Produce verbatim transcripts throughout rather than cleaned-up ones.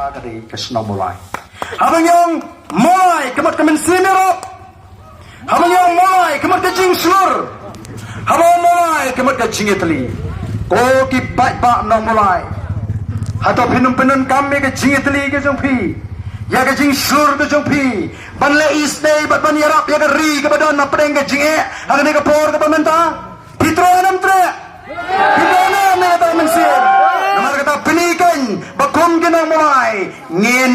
Ka dei ka shnong Mawlai. Haba ngi ong Mawlai ka mut ka mynsiem ïarap. Haba ngi ong Mawlai ka mut ka jingshlur. Haba ong Mawlai ka mut ka jingïatylli. Ko ki paidbah nong Mawlai, hato phin ym pyndonkam ïa ka jingïatylli ka jong phi, ïa ka jingshlur ka jong phi, ban leh isynei bad ban ïarap ïa ka ri kaba don hapdeng ka jingeh ha kane ka por kaba mynta? Phi treh ne ym treh? Phi treh ne ym treh? Namar kata pynïaid kein ba kum ki nong Mawlai ngin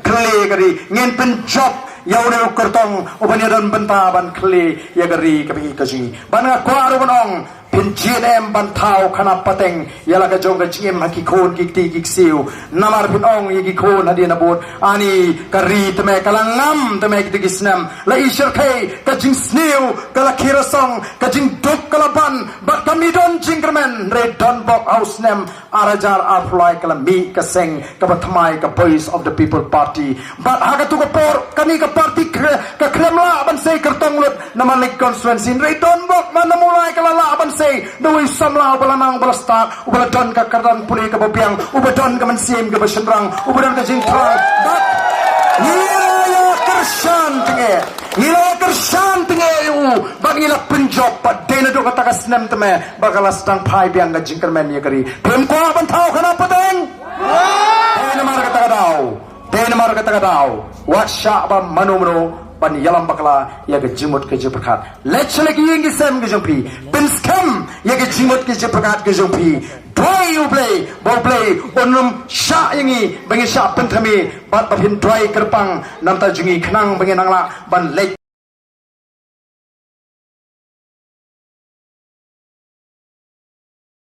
khleh ka ri, ngin pynjop ïa une u kyrtong uban ïadon bynta ban khleh ïa ka ri kaba ïeit ka jong ngi. Bad nga kwah ruh ban ong, phin jied em ban thaw khana pateng ïa la ka jong ka jingim ha ki khun ki kti ki ksiew. Namar phin ong ïa ki khun hadien habud, ani ka ri te me ka la ngam te me kito ki snem, la i shyrkhei ka jingsniew ka la khie rasong, ka jingduk ka la ban, bad kam i don jingkyrmen, hynrei don bok ha u snem ar hajar arphew lai ka la mih ka seng kaba thymmai, ka Voice of the People Party. Bad ha katu ka por kane ka party ka, ka khlem lah ban sei kyrtong lut na Mawlai constituency, hynrei don bok man na Mawlai ka la lah ban sei da uwei u samla uba la nang, uba la stad, uba la don ka kyrdan pule kaba biang, uba don ka mynsiem kaba shynrang, uba don ka jingthrang. Bad ngi la ïa kyrshan tynge, ngi la ïa kyrshan tynge ïa u, bad ngi la pynjop, bad dei naduh kata ka snem te me ba ka la sdang phai biang ka jingkyrmen ïa ka ri. Phim kwah ban thaw khana pateng? Dei namar kata ka daw, dei namar kata ka daw, wat shah ba mano mano ban ïalam bakla ïa ka jingmut ka jingpyrkhat. Leit sha la ki ïing ki sem ka jong phi, pynskhem ïa ka jingmut ka jingpyrkhat ka jong phi. Duwai U Blei ba U Blei un ym shah ïa ngi ba ngin shah pynthame, bad ba phin duwai kyrpang na bynta jong ngi khnang ba ngin nang lah ban leit